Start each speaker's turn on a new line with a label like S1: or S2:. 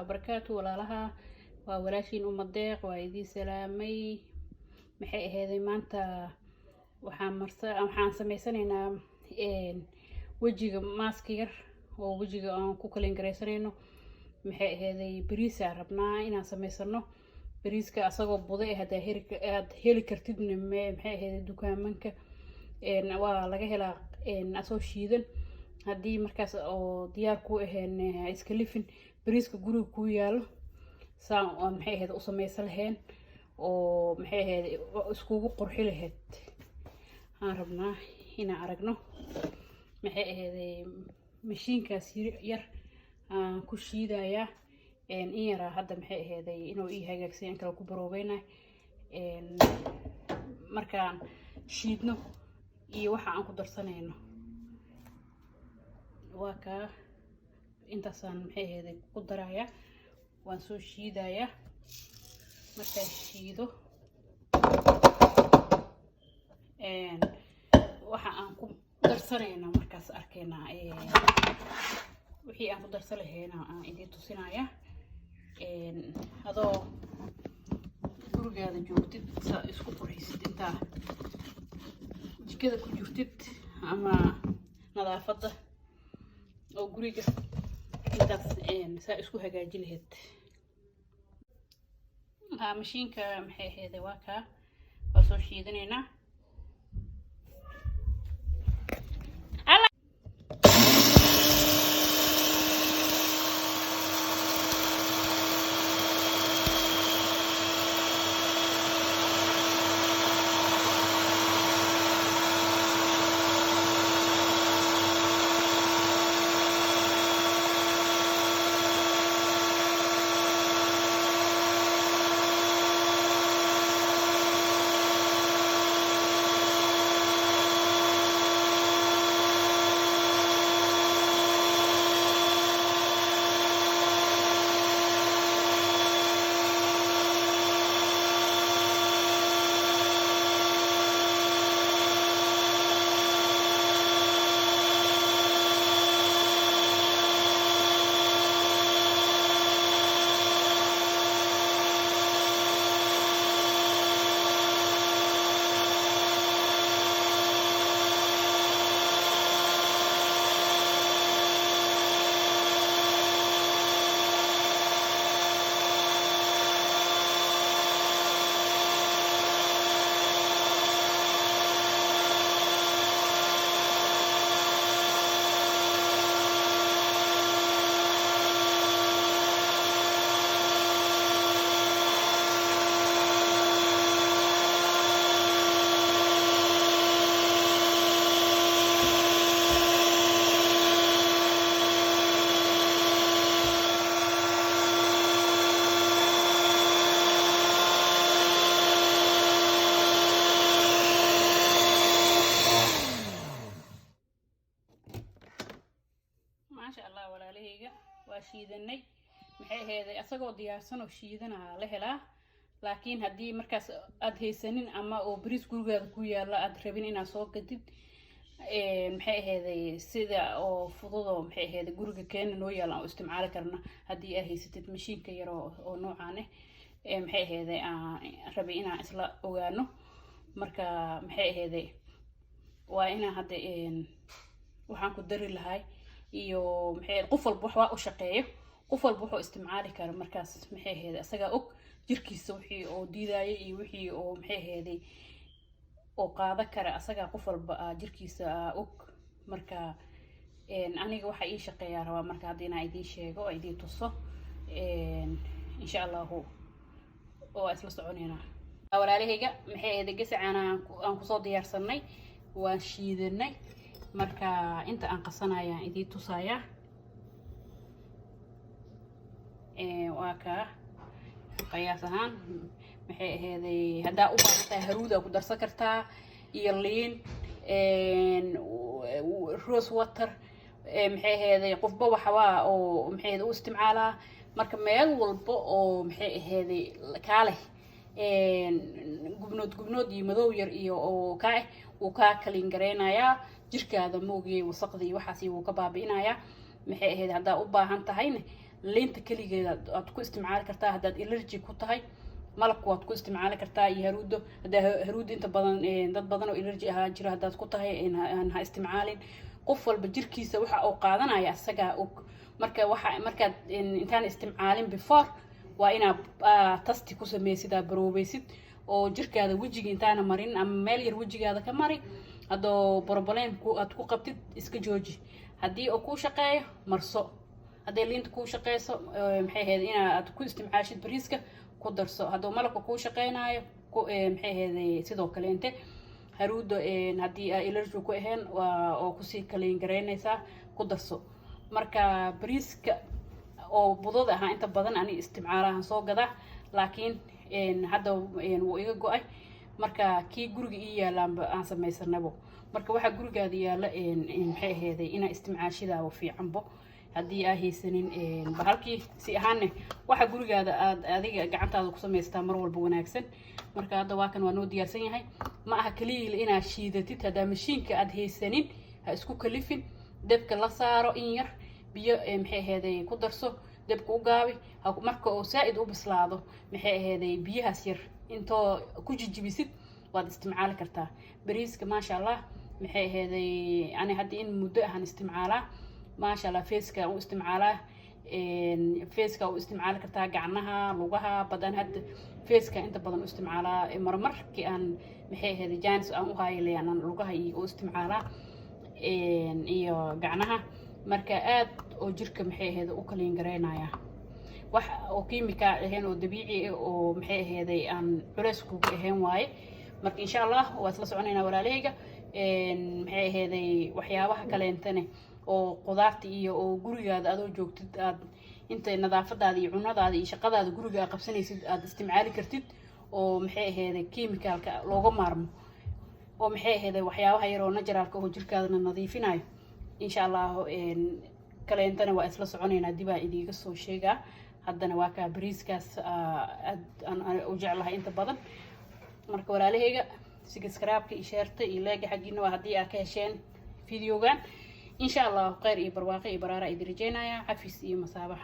S1: Barakaatu walaalaha, waa walaashiin Umadeeq, waa idiin salaamay. Maxay aheeday, maanta waxaan marsa waxaan sameysanaynaa wejiga, mask yar oo wejiga aan ku clean garaysanayno. Maxay aheeday, bariis aan rabnaa inaan sameysano. Bariiska asagoo buda eh hadaa heli, aad heli kartidna, maxay aheeday, dukaamanka waa laga helaa asoo shiidan. Haddii markaas oo diyaar ku ahayn, iska lifin bariiska guriga kuu yaalo saan maxay ahayd u sameysan laheen oo maxay ahayd iskugu qurxi lahayd aan rabnaa inaan aragno. Maxay ahayd, mashiinkaas yar aan ku shiidayaa in yaraa hadda. Maxay ahayd, inuu ii hagaagsan in kale ku baroobeynay markaan shiidno iyo waxa aan ku darsanayno. Waa kaa, intaasaan maxay ahayd ku darayaa, waan soo shiidayaa. Markaan shiido, waxa aan ku darsanayna markaas arkaynaa. Wixii aan ku darsan lahayna aan idiin tusinaya. Adoo gurigaada joogtid, saa isku qurxisid intaa jikada ku jirtid ama nadaafadda oo guriga intaas saa isku hagaaji lahayd. Ha, mashiinka maxay ahayd, waa kaa, waa soo shiidanaynaa. Maasha Allah, walaalahayga, waa shiidanay. Maxay aheeday, asagoo diyaarsan oo shiidanaa la helaa, laakiin haddii markaas aada haysanin ama oo bariis gurigaada ku yaalla aada rabin inaad soo gadid, maxay aheeday, sida oo fududoo maxay aheeday guriga keena noo yaalla aan u isticmaali karna. Haddii aad haysatid mashiinka yar oo noocaan ah, maxay aheeday, aan rabay inaan isla ogaano. Marka maxay aheeday, waa inaan hadda waxaan ku dari lahay iyo maxay, qof walba wax waa u shaqeeyo, qof walba wuxuu isticmaali kara. Markaas maxay aheeday, asagaa og jirkiisa wixii oo diidaya iyo wixii oo maxay aheeday oo qaada kara, asagaa qof walba jirkiisa og. Marka aniga waxa ii shaqeeyaa rabaa marka hadda inaan idiin sheego oo idiin tuso, insha Allahu, oo isla soconeynaa. Walaalahayga, maxay aheeday, gasacaan aan kusoo diyaarsanay, waan shiidanay. Marka inta aan qasanaya idiin tusayaa. Waa kaa qiyaas ahaan. Maxay aheeday, haddaa u baahan tahay haruuda ku darsan kartaa iyo liin, rose water. Maxay aheeday, qofba waxbaa oo maxay aheeday u isticmaalaa. Marka meel walba oo maxay aheeday kaa leh gubnood gubnood iyo madow yar iyo oo kaa ah, wuu kaa clean gareynayaa jirkaada moogiyay, wasaqda iyo waxaasi wuu ka baabi'inayaa. Maxay ahayd, haddaa u baahan tahayna Liinta keligeeda aad ku isticmaali kartaa. Haddaad allergy ku tahay malabka, waad ku isticmaali kartaa iyo haruudo. Haddaa haruudo, inta badan dad badan oo allergy ahaa jiro, haddaad ku tahay ha isticmaalin. Qof walba jirkiisa waxa uu qaadanaya asagaa og. Marka waxa markaad intaan isticmaalin before, waa inaad test ku sameysid, aad baroobeysid oo jirkaada wejiga intaana marin ama meel yar wejigaada ka mari. Haddoo problem aad ku qabtid, iska jooji. Haddii uu kuu shaqeeyo, marso. Hadday liinta kuu shaqeyso, maxay ahayd, inaad ku isticmaashid bariiska ku darso. Hadduu malabka kuu shaqeynaayo, maxay ahayd, sidoo kaleente haruuda, haddii aa allergy ku ahayn, waa oo kusii kaleyn garaynaysaa, ku darso. Marka bariiska oo budada ahaa inta badan ani isticmaalahan soo gadaa, laakiin hadda wuu iga go-ay. Marka kii guriga ii yaalaanba aan samaysanabo. Marka waxaa gurigaada yaalla, maxay ahayday, inaa isticmaashidaaba fiicanbo haddii aa haysanin bahalkii. Si ahaanne waxa gurigaada aad adiga gacantaada ku samaystaa mar walba wanaagsan. Marka hadda waa kan, waa noo diyaarsan yahay. Ma aha kaliya inaad shiidatid. Haddaa mashiinka aad haysanin, ha isku kalifin. Dabka la saaro, in yar biyo, maxay ahayday, ku darso, dabka u gaabi. Marka uu saa-id u bislaado, maxay ahayday, biyahaas yar intoo ku jijibisid waad isticmaali kartaa bariiska. Maasha Allah, maxay ahayday, ani hadda in muddo ahaan isticmaalaa. Maasha Allah, faceka u isticmaalaa, faceka u isticmaali kartaa, gacnaha, lugaha badan. Hadda faceka inta badan u isticmaalaa. Marmarkii aan, maxay ahayd, chance aan u haaylayaan, lugaha iyo u isticmaalaa iyo gacnaha. Marka aad oo jirka, maxay ahayd, u clean garaynaya, wax oo kiimika ahayn oo dabiici ah oo, maxay ahayday, aan culeys kuga ahayn waaye. Marka insha Allah waa isla soconaynaa, walaalahayga. Maxay ahayday, waxyaabaha kaleentane oo qudaarta iyo oo gurigaada adoo joogtid, aad inta nadaafadaada iyo cunadaada iyo shaqadaada guriga aad qabsanaysid, aad isticmaali kartid oo, maxay ahayday, chemicalka looga maarmo oo, maxay ahayday, waxyaabaha yar oo naturalka oo jirkaadana nadiifinayo, insha Allah kaleentana waa isla soconaynaa, dibaa idiiga soo sheegaa. Haddana waa kaa bariiskaas aad aan u jeclahay inta badan. Marka walaalahayga, subscribe-ka iyo shareta iyo likega xaggiina waa haddii aad ka hesheen videogan. Insha Allah kheyr iyo barwaaqo iyo baraara idin rajeynaya, cafis iyo masaabax.